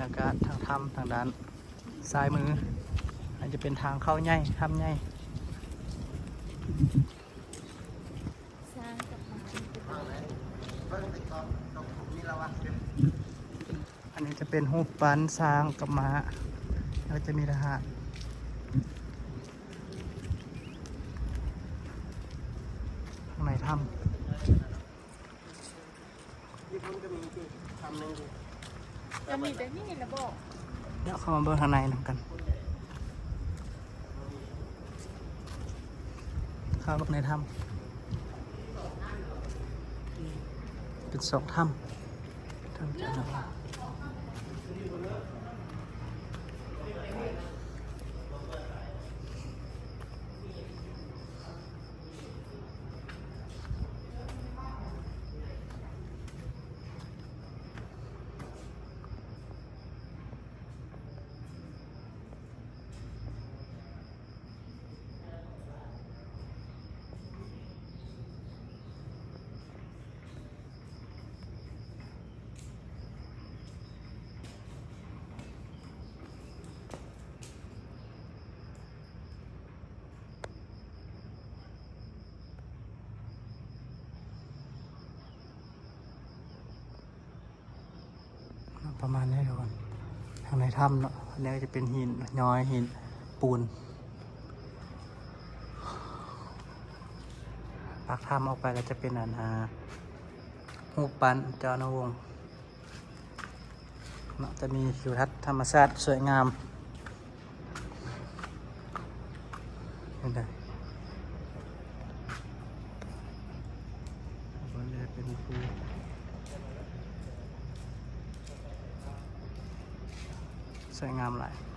ອາກາດທາງຖ້ຳທາງດ້ານຊ້າຍມື ອັນຈະເປັນທາງເຂົ້າໃຫຍ່ ຖ້ຳໃຫຍ່. ອັນນີ້ຈະເປັນຮູບປັ້ນຊ້າງກັບມ້າ ແລ້ວຈະມີທະຫານຂ້າງໃນຖ້ຳ. ຢູ່ພຸ້ນກໍມີຕິ ຖ້ຳໜຶ່ງຕິ ກໍມີແຕ່ນີ້ລະບໍ? ດຽວເຂົ້າມາເບິ່ງທາງໃນນຳກັນ ເຂົ້າເບິ່ງໃນຖ້ຳ ເປັນສອງຖ້ຳ ຖ້ຳຈານະ. ປະມານນີ້ທຸກຄົນ ທາງໃນຖ້ຳເນາະ. ອັນນີ້ກໍຈະເປັນຫີນຍ້ອຍ ຫີນປູນ. ປາກຖ້ຳອອກໄປກໍຈະເປັນອັນ ອ່າ ຮູບປັ້ນເຈົ້າອະນຸວົງ ເນາະ ຈະມີທິວທັດທຳມະຊາດສວຍງາມ ເຫັນໄດ໋ ເປັນພູ ສວຍງາມຫຼາຍ.